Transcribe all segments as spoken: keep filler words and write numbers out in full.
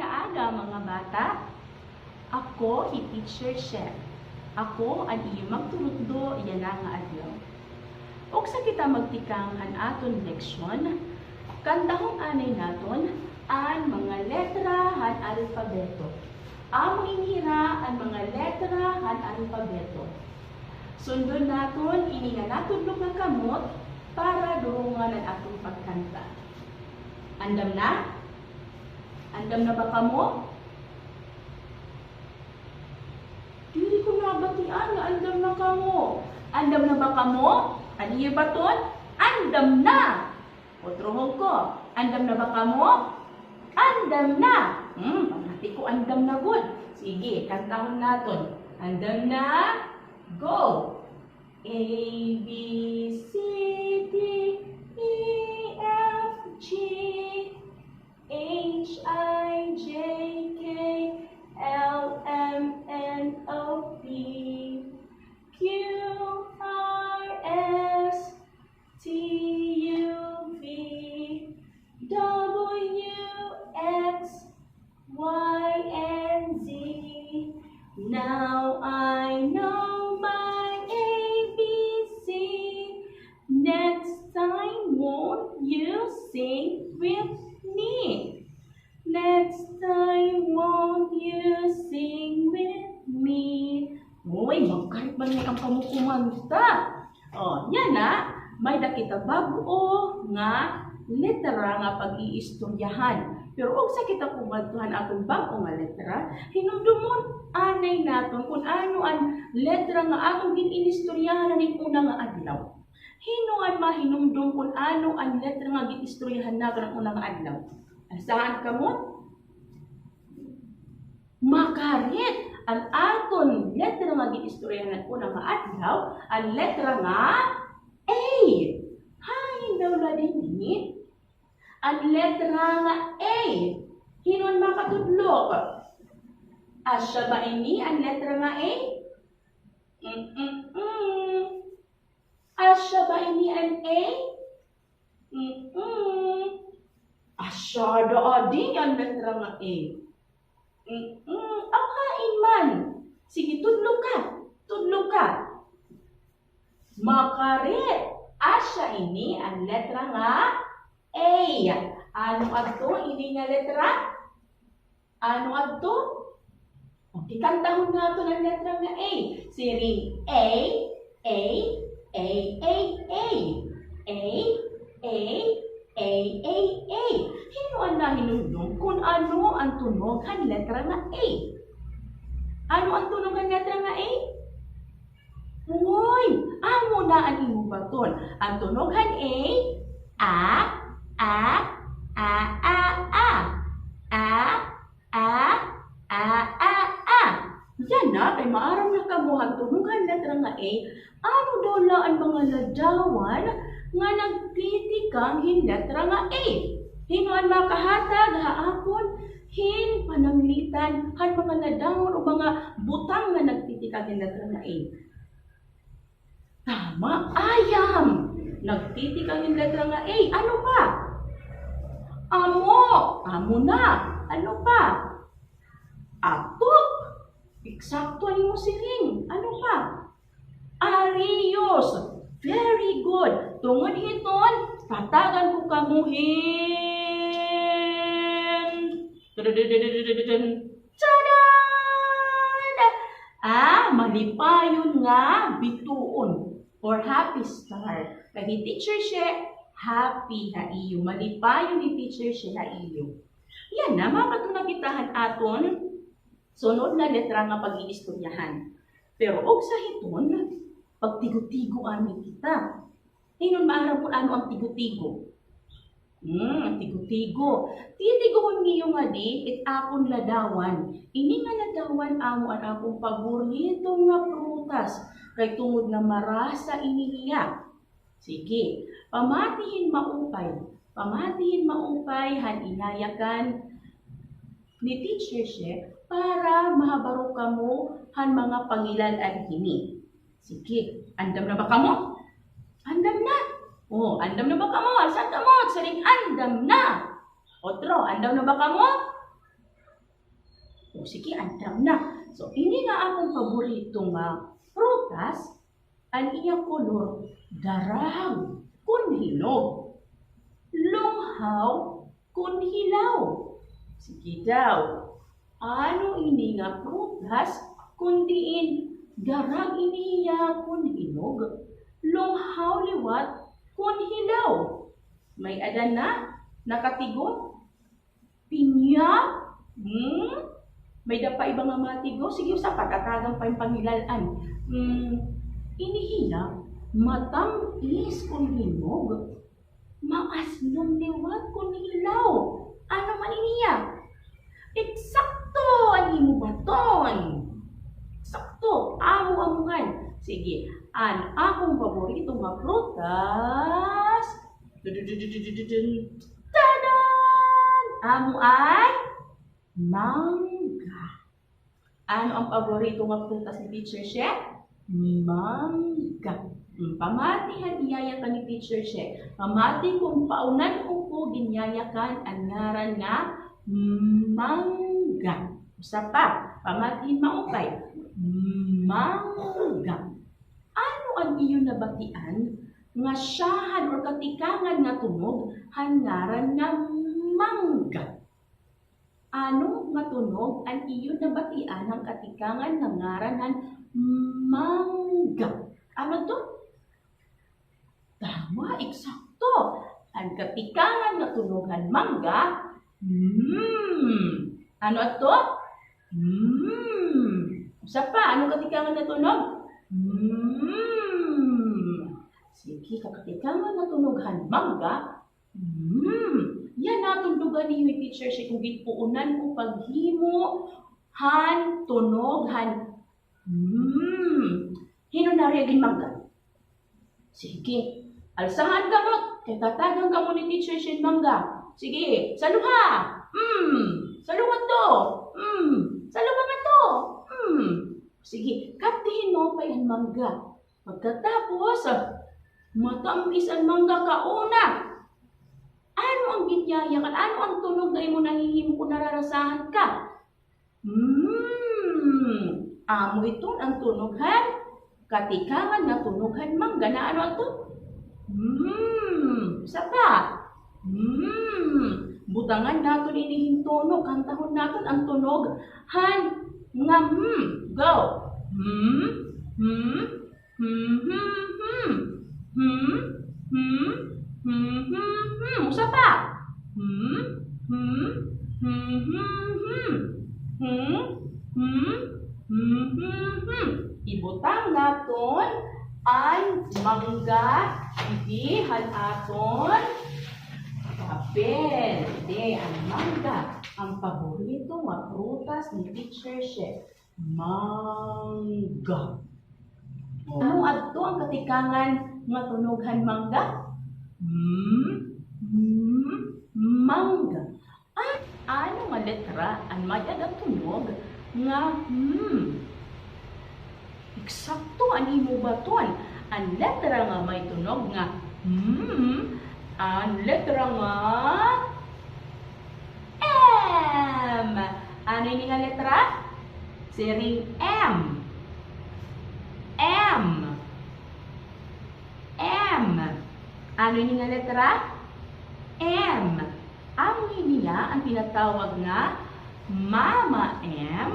Aga, mga bata. Ako hi Teacher She. Ako an iyo magturutdo yana nga adlaw. Ugsa kita magtikang han aton leksyon, kantahon anay naton an mga letra han alpabeto. Amo ini hira an mga letra han alpabeto. Sundon naton ini nga natudlok nga kamot para durungan an aton pagkanta. Andam na? Andam na ba kamo? Diri ko nabatian nga andam na kamo. Andam na ba kamo? An iyo baton? Andam na! Utrohon ko. Andam na ba kamo? Andam na! Hmm, pamati ko andam na gud. Sige, kantahon naton. Andam na? Go! A, B, C, D, E, F, G, H, I, J, K, L, M, N, O, P, Q, R, S, T, U, V, W, X, Y, and Z. Now I know my A B C. Next time, won't you sing with me? Next time, won't you sing with me? Uy, magkarit man ni an kamo kumanta. O, yana, may-ada kita bag-o nga letra nga pag-iistoryahan. Pero ugsa kita kumadto han aton bag-o nga letra, hinumdomon anay naton kon ano an letra nga aton gin-inistoryahan han una nga adlaw. Hin-o an mahinumdom kon ano an letra nga gin-istoryahan naton han una nga adlaw? Alsa an kamot? Makarit, an aton letra nga gin-istoryahan han una nga adlaw, an letra nga A. Hain daw la dinhi an letra nga A? Hin-o an makatudlok? Asya ba ini an letra nga A? Mm-mm-mm. Asya ba ini an A? Mm-mm. Asya ada adi an letra nga A. Mm-mm. Aw, hain man? Sige, tudlo ka. Tudlo ka. Makarit. Asya ini an letra nga A. Ano adto ini nga letra? Ano adto? Okay, kantahon naton an letra nga A. Siring, A, A, A, A, A. A, A, A, A, A. Hin-o an nahinumdom kon ano an tunog han letra nga A? Ano an tunog han letra nga A? Uy, amo na an imo baton. An tunog han A, a, a, a, a, a. A, a, a, a, a. Yana, kay maaram na kamo han tunog han letra nga A. Ano daw la an mga ladawan nga nagtitikang hin letra nga A? Hin-o an makahatag ha akon hin pananglitan han mga ladawan o mga butang nga nagtitikang hin letra nga A? Tama, ayam. Nagtitikang hin letra nga A. Ano pa? Amo. Amo na. Ano pa? Atop. Eksakto an imo siring. Ano pa? Ariyos. Very good. Tungod hiton, patagan ko kamo hin Tada! Ah, malipayon nga bituon or happy star. Kay hi Teacher She, happy ha iyo. Malipayon hi Teacher She ha iyo. Yana, makadto na kita han aton sunod nga letra nga pag-iistoryahan. Pero ugsa hiton, pagtigo-tigo anay kita. Hin-o an maaram kon ano an tigo-tigo? Hmm, an tigo-tigo. Titiguhon niyo ngadi it akon ladawan. Ini nga ladawan amo an akon paborito nga prutas. Kay tungod nga marasa ini hiya. Sige, pamati hin maupay. Pamati hin maupay han inayakan ni Teacher She para mahabaro kamo han mga pangilal-an hini. Sige, andam na ba kamo? Andam na. O, andam na ba kamo? Alsa an kamot, siring, andam na. Otro, andam na ba kamo? O, sige, andam na. So, ini nga akon paborito nga prutas, an iya kolor, darag kon hinog. Lunghaw kon hilaw. Sige daw. Ano ini nga prutas kon diin darag ini hiya kon hinog, lunghaw liwat kon hilaw? May-ada na nakatigon? Pinya? Hmm? May-ada pa iba nga matigo? Sige, usa pa, tatagan pa hin pangilal-an. Hmm, ini hiya, matam-is kon hinog, maaslom liwat kon hilaw. Ano man ini hiya? Eksakto an imo baton. Eksakto. Amo-amohan. Sige. An akon paborito nga prutas. Dududududududun. Tadan! Amo an mangga. Ano an paborito nga prutas ni Teacher She? Mangga. Hmm, pamati han iyayakan ni Teacher She. Pamati kon paonan-o ko ginyayakan an ngaran nga mangga. Usa pa, pamati hin maupay. Mangga. Ano an iyo nabatian nga syahan or katikangan nga tunog han ngaran nga mangga? Ano nga tunog an iyo nabatian han katikangan nga ngaran han mangga? Ano to? Tama, eksakto. An katikangan nga tunog han mangga, mm. Ano ato? Mm. Usa pa, ano katikangan nga tunog? Mm. Sige, katikangan nga tunog han mangga, mm. Yana, tugtugan niyo hi Teacher She kon ginpuonan ko paghimo han tunog han mm. Hin-o na rin ginmangga? Sige. Alsaha an kamot kay tatagan kamo ni Teacher She hin mangga. Sige. Saluha. Mm. Saluha to. Mm. Saluha man to. Mm. Sige. Katihin mo pa an mangga. Pagkatapos, ah, matam-is an mangga kauna. Ano an ginyayakan? Ano an tunog nga imo nahihimo kon nararasahan ka? Mm. Amo iton an tunog han katikangan nga tunog han mangga. Na ano ato? Mm. Usa pa. Mm. Butangan naton ini hin tono. Kantahon naton an tunog han nga mm. Go. Mm. Mm. Hmm, hmm, hmm. Hmm, hmm, hmm, hmm, hmm. Usa pa. Hmm, hmm, hmm, hmm, hmm. Hmm, hmm, hmm, hmm, hmm. Ibutang naton an mangga didi han aton papel. Didi an mangga, an paborito nga prutas ni Teacher She. Mangga. Ano adto an katikangan nga tunog han mangga? Mm, mm, mangga. An ano nga letra an may-ada tunog nga mm? Eksakto an imo baton. An letra nga may tunog nga mm, an letra nga M. Ano ini nga letra? Siring M. M. M. Ano ini nga letra? M. Amo ini hiya an tinatawag nga Mama M.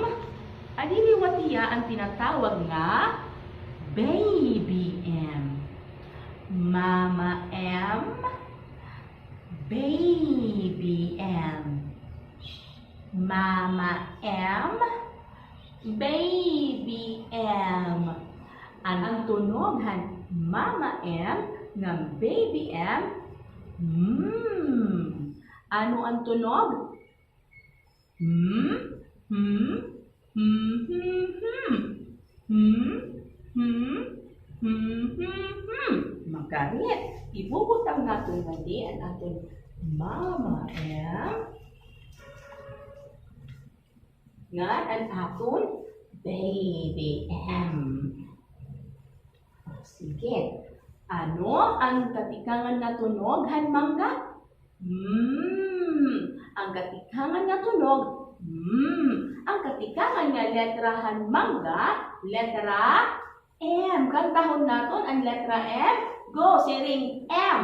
Adi liwat hiya an tinatawag nga Baby M. Mama M. Baby M. Mama M. Baby M. An, an tunog han Mama M ngan Baby M. Hmm. Ano an tunog? Hmm? Hmm? Hmm, hmm, hmm. Hmm? Hmm? Hmm, hmm, hmm. Makarit. Ibubutang naton ngadi an aton Mama M. Ngan an aton Baby M. Sige. Ano an katikangan nga tunog han mangga? Hmm, an katikangan nga tunog, Hmm, an katikangan nga letra han mangga, letra M. Kantahon naton an letra M. Go, siring M.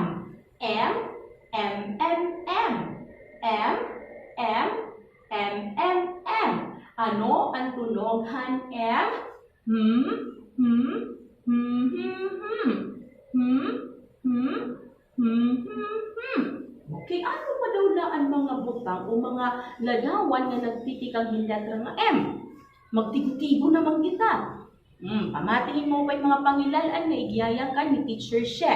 M, M, M, M. M, M, M, M. Ano an tunog han M? Hmm, hmm, hmm, hmm, hmm. Hmm, hmm, hmm, hmm, hmm. Okay, ano pa daw la an mga butang o mga ladawan nga nagtitikang hin letra nga M? Magtigo-tigo naman kita. Hmm, pamati hin maupay mga pangilal-an nga igyayakan ni Teacher She.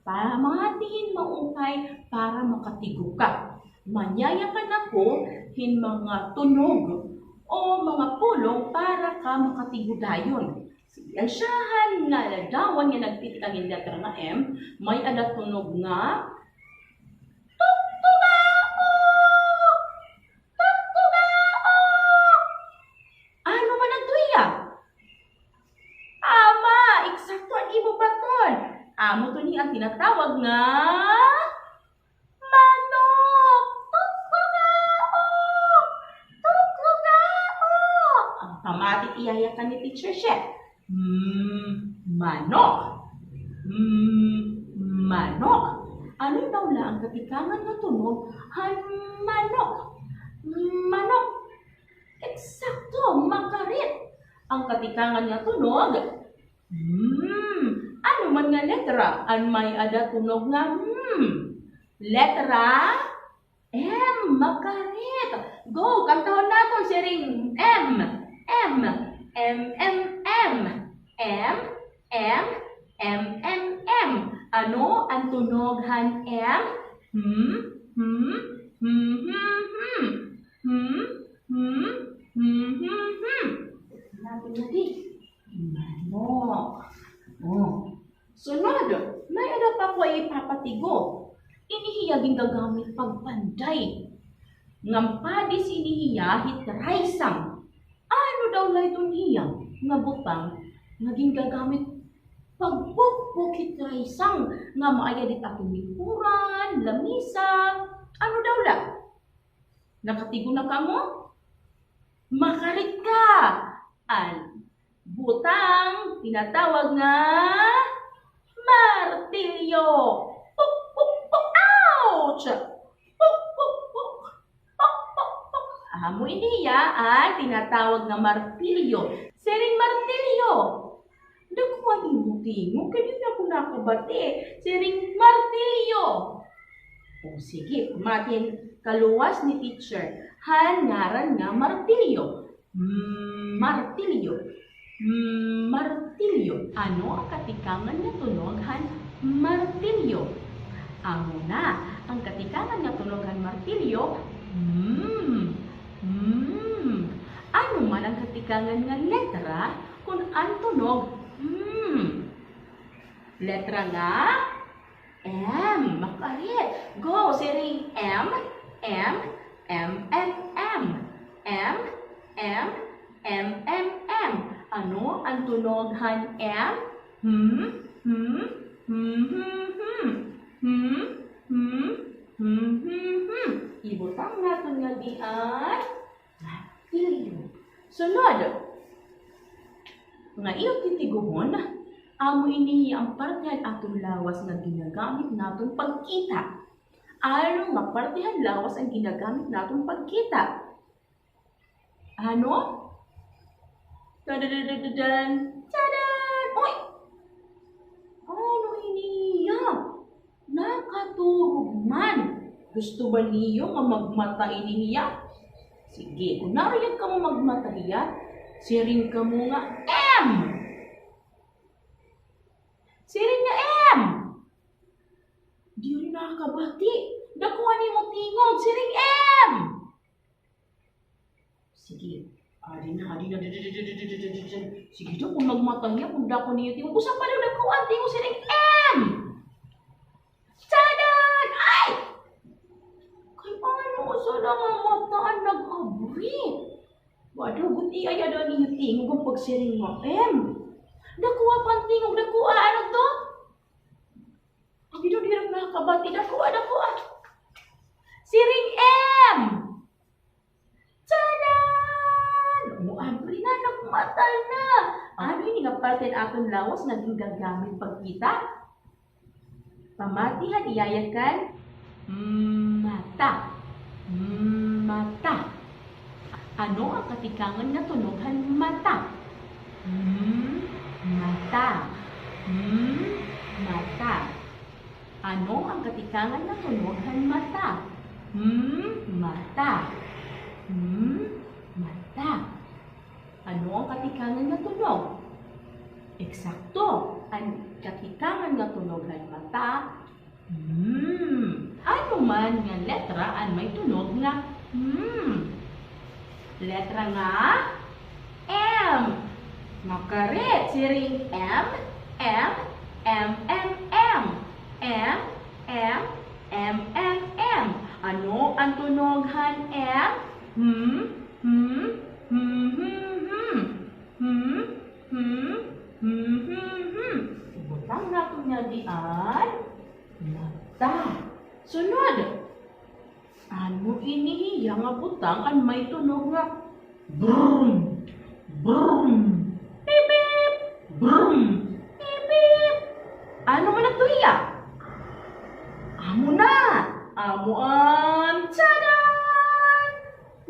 Pamati hin maupay para makatigo ka. Manyayakan ako hin mga tunog o mga pulong para ka makatigo dayon. Sige, an siyahan nga ladawan nga nagtitikang hin letra nga M, may-ada tunog nga tuktugaok! Tuktugaok! Ano man adto hiya? Tama! Eksakto an imo baton! Amo ito ni an tinatawag nga manok! Tuktugaok! Tuktugaok! An pamati iyayakan ni Teacher She. Mm, manok. Mm, manok. Ano daw la an katikangan nga tunog han manok? Manok. Eksakto, makarit. An katikangan nga tunog, mm. Ano man nga letra an may-ada tunog nga mm? Letra M, makarit. Go, kantahon naton, siring M, M, M, M, M. M, M, M, M. Ano an tunog han M? Hmm, hmm, hmm, hmm, hmm. Hmm, hmm, hmm, hmm, hmm. Natin natin. Manok. Oh. Sunod, may-ada pa ako ipapatigo. Ini hiya gingagamit pagpanday. Ngan padis ini hiya hit raysang. Ano daw la iton hiya nga butang nga gingagamit pagpukpok hit raysang nga may-ada dit aton likuran, lamisa? Ano daw la? Nakatigo na kamo? Makarit ka! An butang tinatawag nga martilyo. Puk, puk, puk! Ouch! Puk, puk, puk! Puk, puk, puk! Amo ini hiya an tinatawag nga martilyo. Siring martilyo. Dako an imo tingog, kay diri ako nakabati. Siring martilyo. O, sige, pamati kaluwas ni teacher han ngaran nga martilyo. Mm, martilyo. Mm, martilyo. Ano an katikangan nga tunog han martilyo? Amo na, an katikangan nga tunog han martilyo, mm, mm. Ano man an katikangan nga letra kon an tunog, mm? Letra nga M. Makarit. Go, siring M, M, M, M, M. M, M, M, M, M. Ano an tunog han M? Hmm, hmm, hmm, hmm, hmm. Hmm, hmm, hmm, hmm, hmm. Ibutang naton ngadi an martilyo. Sunod. Nga iyo titiguhon, amo ini an parte han aton lawas nga ginagamit naton pagkita. Ano nga parte han lawas an ginagamit naton pagkita? Ano? Tadadadadadan. Tadan! Uy! Ano ini hiya? Nakaturog man. Gusto ba niyo nga magmata ini hiya? Sige, kon naruyag kamo magmata hiya, siring kamo nga M. Siring nga M. Diri nakabati. Dako an imo tingog. Siring M. Sige. Adi na, adi na. Sige daw, kon magmata hiya, kon dako niyo tingog. Usa pa daw, dako an tingog, siring M. Tadan! Ay! Kay ano, usa la nga mata an nag-abri. Wa daw gutiay ada niyo tingog an pagsiring nga M. Dakoa pa an tingog, dakoa, ano to? Abi daw, diri nakabati, dakoa, dakoa. Siring M. Tada! Tana! Ano ini nga parte han aton lawas nga gingagamit pagkita? Pamati han iyayakan, mata. Mata. Ano an katikangan nga tunog han mata? M, mata. M, mata. Ano an katikangan nga tunog han mata? M, mata. M, mata. Ano an katikangan nga tunog? Eksakto. An katikangan nga tunog han mata, m. Ano man nga letra an may tunog nga m? Letra nga M. Makarit, siring M, M, M, M, M. M, M, M, M, M. Ano an tunog han M? Hmm, hmm, hmm, hmm, hmm. Hmm, hmm, hmm, hmm, hmm. Ibutang naton nga diyan. Mata. Sunod. Ano ini hiya nga butang an may tunog nga brum, brum, pip, pip, brum, pip, pip? Ano man adto hiya? Amo na! Amo an, tadan!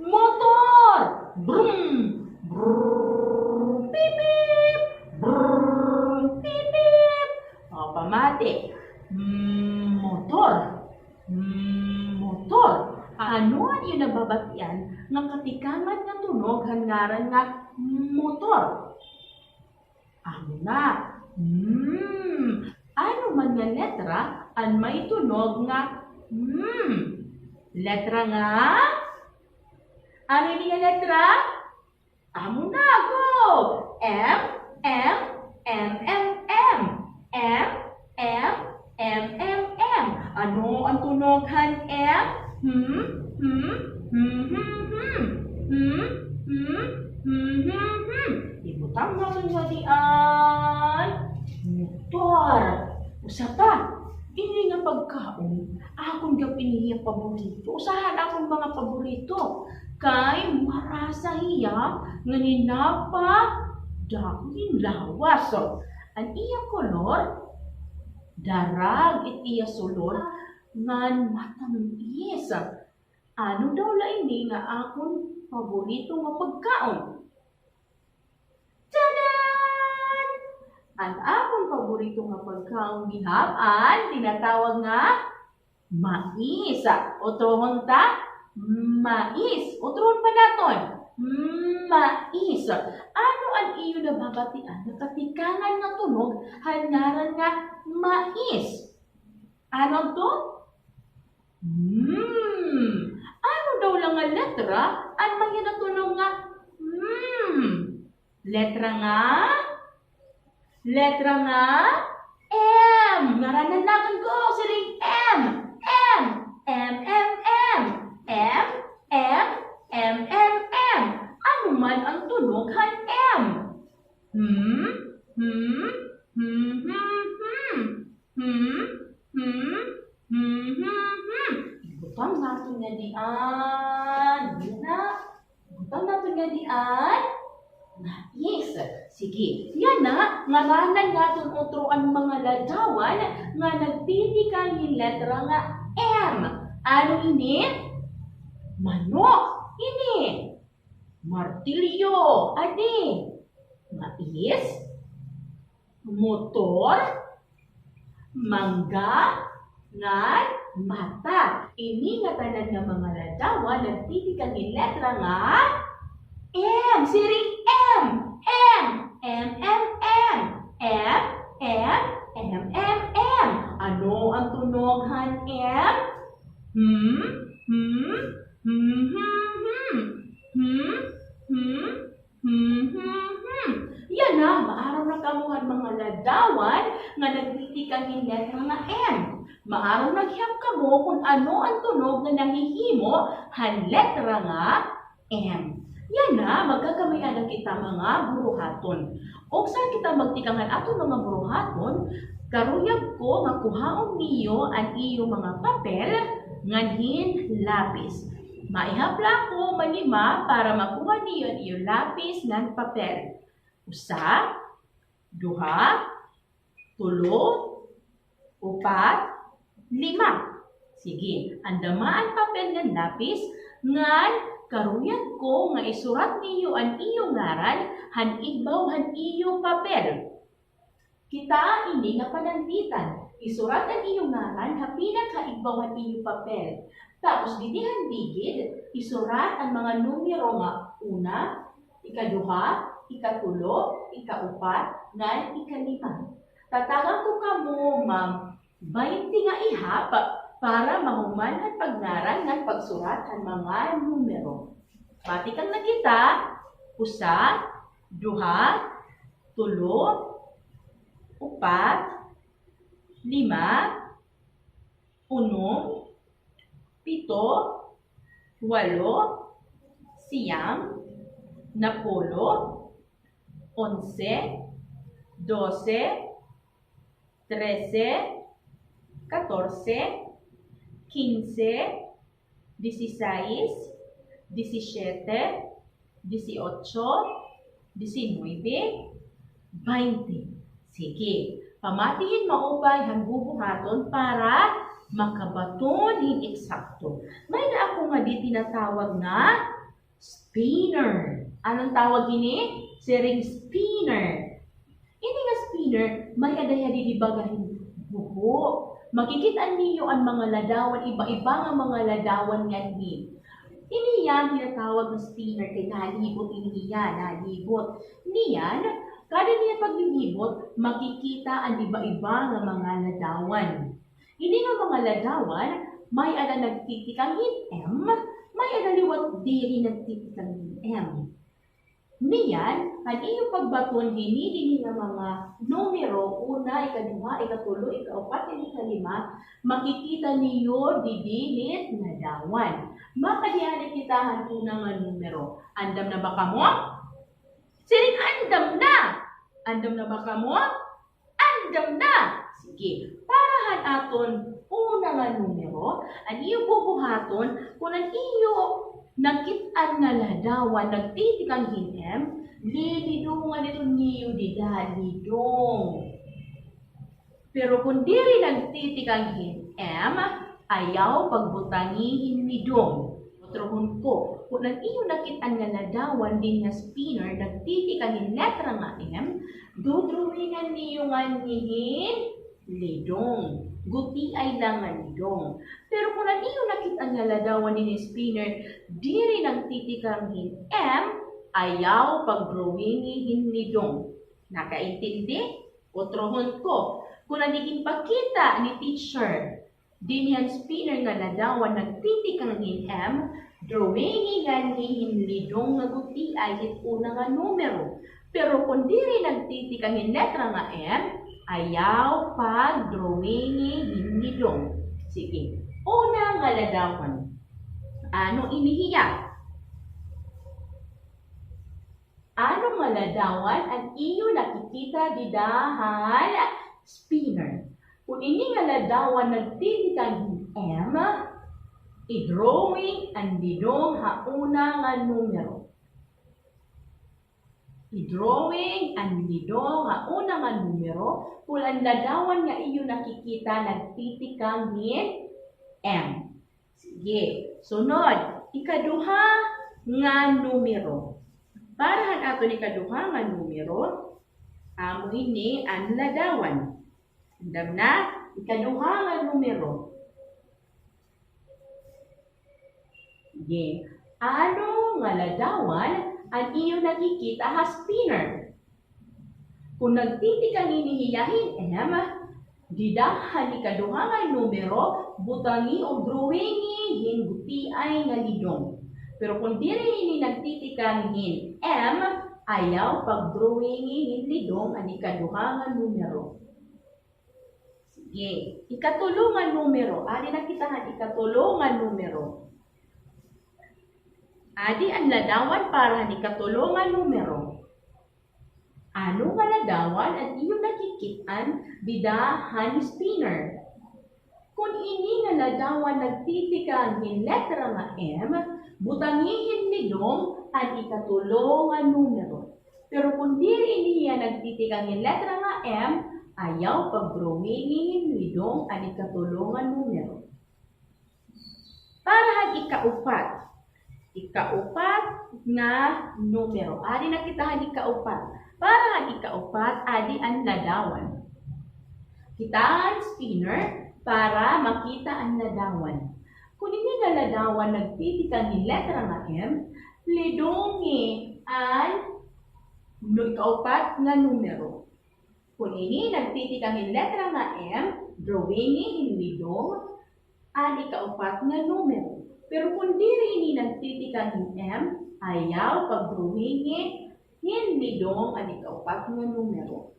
Motor! Brum! Brrrr! Pip, pip! Brrrr! Pip, pip! O, pamati. Mm, motor. Mm, motor. Ano an iyo nababatian nga katikangan nga tunog han ngaran nga motor? Amo na. Mm. Ano man nga letra an may tunog nga mm? Letra nga? Ano ini nga letra? Amo na, go! M, M, M, M, M. M, M, M, M, M. Ano an tunog han M? Hmm, hmm, hmm, hmm, hmm. Hmm, hmm, hmm, hmm, hmm. Ibutang naton nga diyan. Motor. Usa pa. Ini nga pagkaon, akon gihap ini hiya paborito. Usa han akon mga paborito. Kay marasa hiya nga ninapadako hin lawas. An iya kolor, darag it iya sulod, ngan matamis. Ano daw la ini nga akon paborito nga pagkaon? Tadan! An akon paborito nga pagkaon gihap an tinatawag nga mais. Utrohon ta, mais. Utrohon pa naton, mais. Ano an iyo nababatian nga katikangan nga tunog han ngaran nga mais? Ano adto? Hmm. Ano daw la nga letra an may-ada tunog nga hmm? Letra nga? Letra nga M. Ngaranan naton ko, siring M. M. M, M, M. M, M, M, M, M. Ano man an tunog han M? Hmm? Hmm? Hmm, hmm, hmm. Hmm, hmm, hmm, hmm, hmm. Ibutang naton nga diyan. Yana. Ibutang naton nga diyan. Mais. Sige. Yana, ngaranan naton utro an mga ladawan nga nagtitikang hin letra nga M. Ano ini? Manok. Ini. Martilyo. Adi. Mais. Motor, mangga, ngan mata. Ini ngatanan nga mga ladawan nagtitikang hin letra nga M. Siring M. M. M, M, M. M, M, M, M, M. Ano an tunog han M? Hmm? Hmm? Hmm, hmm, hmm. Hmm? Hmm? Hmm, hmm, hmm. Yana, maaram na kamo han mga ladawan nga nagtitikang hin letra nga M. Maaram na gihap kamo kon ano an tunog nga nahihimo han letra nga M. Yana, magkakamay-ada kita mga buruhaton. Uksa kita magtikang han aton mga buruhaton, karuyag ko nga kuhaon niyo an iyo mga papel ngan hin lapis. Maihap la ako man lima para makuha niyo an iyo lapis ngan papel. Usa, duha, tulo, upat, lima. Sige, andama an papel ngan lapis, ngan karuyag ko nga isurat niyo an iyo ngaran han igbaw han iyo papel. Kitaa ini nga pananglitan. Isurat an iyo ngaran ha pinakaigbaw han iyo papel. Tapos dinhi han ligid, isurat an mga numero nga una, ikaduha, ikatulo, ikaupat, ngan ikalima. Tatagan ko kamo, ma'am, baynte nga ihap para mahuman han pagngaran ngan pagsurat han mga numero. Bati kang nakita, usa, duha, tulo, upat, lima, unom, pito, walo, siyam, napulo, onse, dose, trese, katorse, kinse, disisais, disisiyete, disiotso, disinuebe, baynte. Sige, pamati hin maupay han bubuhaton para makabaton hin eksakto. May-ada ako ngadi tinatawag nga spinner. Ano an tawag hini? Siring spinner. Ini nga spinner, may-ada hiya didi baga hin buho. Makikit-an niyo an mga ladawan, iba-iba nga mga ladawan nganhi. Ini hiya an tinatawag nga spinner kay nalibot ini hiya, nalibot. Niyan, kada niya paglilibot, makikita an iba-iba nga mga ladawan. Ini nga mga ladawan, may-ada nagtitikang hin M, may-ada liwat diri nagtitikang hin M. Niyan, an iyo pagbaton hini dinhi nga mga numero, una, ikaduha, ikatulo, ikaupat, ngan ikalima, makikita niyo didi hit ladawan. Makadi anay kita han una nga numero. Andam na ba kamo? Siring, andam na! Andam na ba kamo? Andam na! Sige, para han aton una nga numero, an iyo bubuhaton, kon an iyo nakit-an nga ladawan nagtitikang hin M, lilidongan ito niyo dida, lidong. Pero kon diri nagtitikang hin M, ayaw pagbutangi hin lidong. Utrohon ko, kon an iyo nakit-an nga ladawan dinhi nga spinner nagtitikang hin letra nga M, dodrawingan niyo nganhi hin lidong. Gutiay la nga lidong. Pero kon an iyo nakit-an nga ladawan dinhi nga spinner diri nagtitikang hin M, ayaw pagdrawingi hin lidong. Nakaintindi? Utrohon ko, kon an iginpakita ni teacher dinhi han spinner nga ladawan nagtitikang hin M, drawingi nganhi hin lidong nga gutiay hit una nga numero. Pero kon diri nagtitikang hin letra nga M, ayaw pagdrawingi hin lidong. Sige. Una nga ladawan. Ano ini hiya? Ano nga ladawan an iyo nakikita dida han spinner? Kon ini nga ladawan nagtitikang hin M, idrawing an lidong ha una nga numero. Idrawing an lidong ha una nga numero kon an ladawan nga iyo nakikita nagtitikang hin M. Sige. Sunod, ikaduha nga numero. Para han aton ikaduha nga numero, amo ini an ladawan. Andam na? Ikaduha nga numero. Sige. Ano nga ladawan an iyo nakikita ha spinner? Kon nagtitikang ini hiya hin M, dida han ikaduha nga numero, butangi o drawingi hin gutiay nga lidong. Pero kon diri ini nagtitikang hin M, ayaw pagdrawingi hin lidong an ikaduha nga numero. Sige. Ikatulo nga numero. Adi na kita han ikatulo nga numero. Adi an ladawan para han ikatulo nga numero. Ano nga ladawan an iyo nakikit-an dida han spinner? Kon ini nga ladawan nagtitikang hin letra nga M, butangi hin lidong an ikatulo nga numero. Pero kon diri ini hiya nagtitikang hin letra nga M, ayaw pagdrawingi hin lidong an ikatulo nga numero. Para han ikaupat. Ikaupat nga numero. Adi na kita han ikaupat. Para han ikaupat, adi an ladawan. Kita an spinner para makita an ladawan. Kon ini nga ladawan nagtitikang hin letra nga M, lidongi an nu-, ikaupat nga numero. Kon ini nagtitikang hin letra nga M, drawingi hin lidong an ikaupat nga numero. Pero kon diri ini nagtitikang hin M, ayaw pagdrawingi hin lidong an ikaupat nga numero.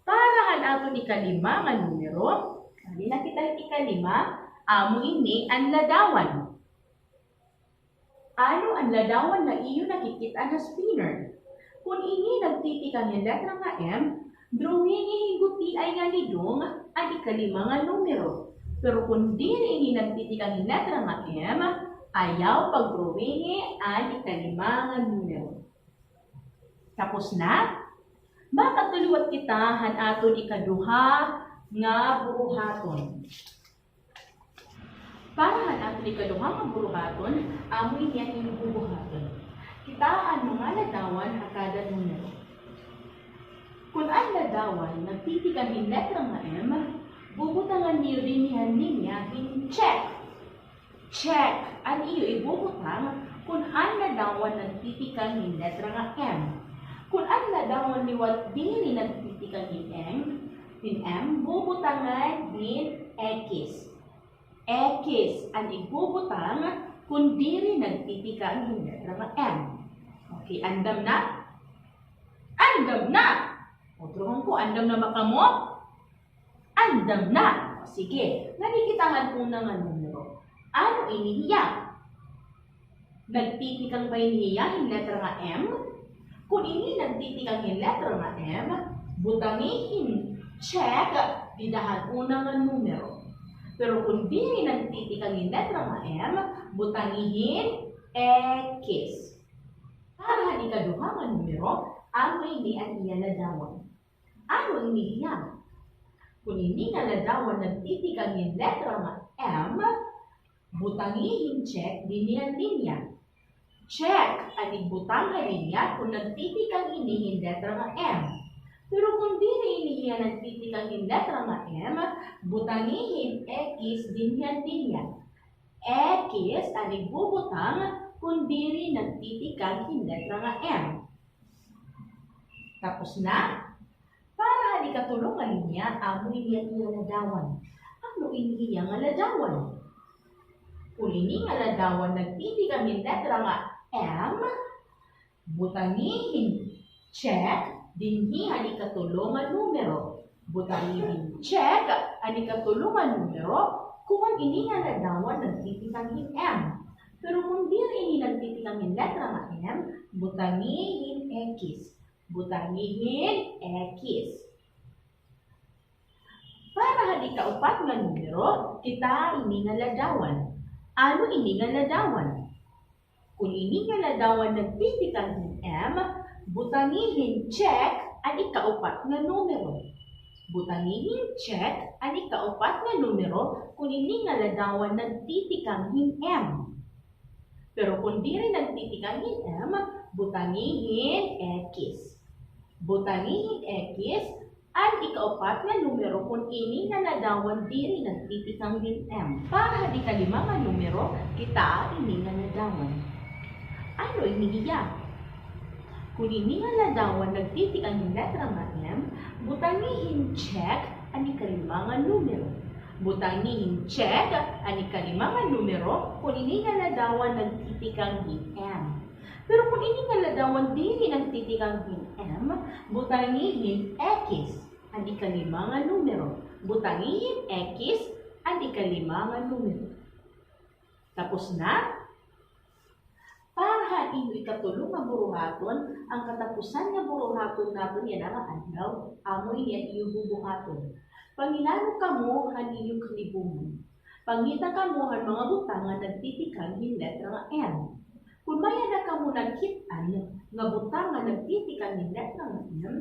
Para han aton ikalima nga numero, adi na kita ikalima, amo ini an ladawan. Ano an ladawan nga iyo nakikit-an ha spinner? Kon ini nagtitikang hin letra nga M, drawingi hin gutiay nga lidong an ikalima nga numero. Pero kon diri ini nagtitikang hin letra nga M, ayaw pagdrawingi an ikalima nga numero. Tapos na? Makadto liwat kita han aton ikaduha nga buruhaton. Para han aton ikaduha nga buruhaton, amo ini an iyo bubuhaton. Kitaa an mga ladawan ha kada numero. Kon an ladawan nagtitikang hin letra nga M, bubutangan niyo dinhi han linya hin check. Check an iyo ibubutang kon an ladawan nagtitikang hin letra nga M. Kon an ladawan liwat diri nagtitikang hin M, hin M, bubutangan hin X. X an igbubutang kon diri nagtitikang hin letra nga M. Okay, andam na? Andam na! Utrohon ko, andam na ba kamo? Andam na! O, sige, ngani kita han una nga numero. Ano ini hiya? Nagtitikang ba ini hiya hin letra nga M? Kon ini nagtitikang hin letra nga M, butangi hin check dida han una nga numero. Pero kon diri nagtitikang hin letra nga M, butangi hin X. Para han ikaduha nga numero, amo ini an iya ladawan. Ano ini hiya? Kon ini nga ladawan nagtitikang hin letra nga M, butangi hin check dinhi han linya. Check an igbutang ha linya kon nagtitikang ini hin letra nga M. Pero kon diri ini hiya nagtitikang hin letra nga M, butangi hin X dinhi han linya. X an igbubutang kon diri nagtitikang hin letra nga M. Tapos na? Para han ikatulo nga linya, amo ini an iya ladawan. Ano ini hiya nga ladawan? Kon ini nga ladawan nagtitikang hin letra nga M, butangi hin check dinhi han ikatulo nga numero. Butangi hin check an ikatulo nga numero kon ini nga ladawan nagtitikang hin M. Pero kon diri ini nagtitikang hin letra nga M, butangi hin X. Butangi hin X. Para han ikaupat nga numero, kitaa ini nga ladawan. Ano ini nga ladawan? Kon ini nga ladawan nagtitikang hin M, butangi hin check an ikaupat nga numero. Butangi hin check an ikaupat nga numero kon ini nga ladawan nagtitikang hin M. Pero kon diri nagtitikang hin M, butangi hin X. Butangi hin X an ikaupat nga numero kon ini nga ladawan diri nagtitikang hin M. Para han ikalima nga numero, kitaa ini nga ladawan. Ano ini hiya? Kon ini nga ladawan nagtitikang hin letra nga M, butangi hin check an ikalima nga numero. Butangi hin check an ikalima nga numero kon ini nga ladawan nagtitikang hin M. Pero kon ini nga ladawan diri nagtitikang hin M, butangi hin X an ikalima nga numero. Butangi hin X an ikalima nga numero. Tapos na? Para han iyo ikatulo nga buruhaton, an katapusan nga buruhaton naton yana nga adlaw, amo ini an iyo bubuhaton. Pangilano kamo han iyo kalibungan. Pangita kamo han mga butang nga nagtitikang hin letra nga M. Kon may-ada kamo nakit-an, nga butang nga nagtitikang hin letra nga M,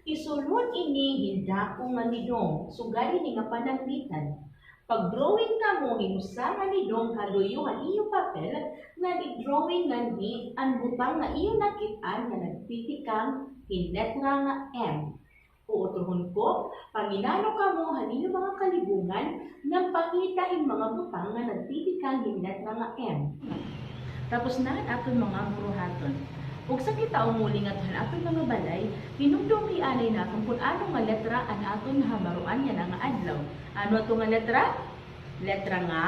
isulod ini hin dako nga nidong, sugad hini nga pananglitan. Pag-drawing kamo hin usa nga nidong ha luyo han iyo papel, ngan i-drawing nganhi an butang nga iyo nakit-an nga nagtitikang hin letra nga M. Uutrohon ko, panginano kamo han iyo mga kalibungan, nagpakita hin mga butang nga nagtitikang hin letra nga M. Tapos na an aton mga buruhaton. Ugsa kita umuli ngadto han aton mga balay, hinumdomi anay naton kon ano nga letra an aton nahabaroan yana nga adlaw. Ano ato nga letra? Letra nga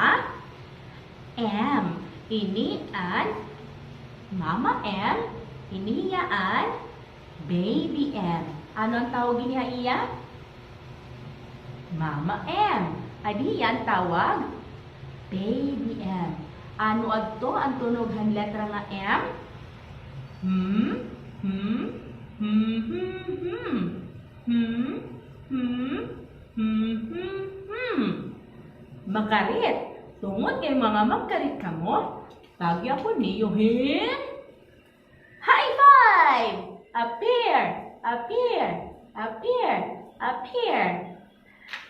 M. Ini an Mama M. Ini hiya an Baby M. Ano an tawag hini ha iya? Mama M. Adi hiya an tawag? Baby M. Ano adto an tunog han letra nga M? Hmm? Hmm? Hmm, hmm, hmm. Hmm, hmm, hmm, hmm. Makarit. Tungod kay mga magkarit kamo, tagi ako niyo hin high five! Appear! Appear! Appear! Appear!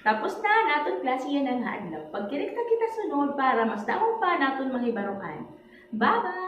Tapos na an aton klase yana nga adlaw. Pagkirigta kita sunod para mas damo pa an aton mahibaroan. Bye-bye!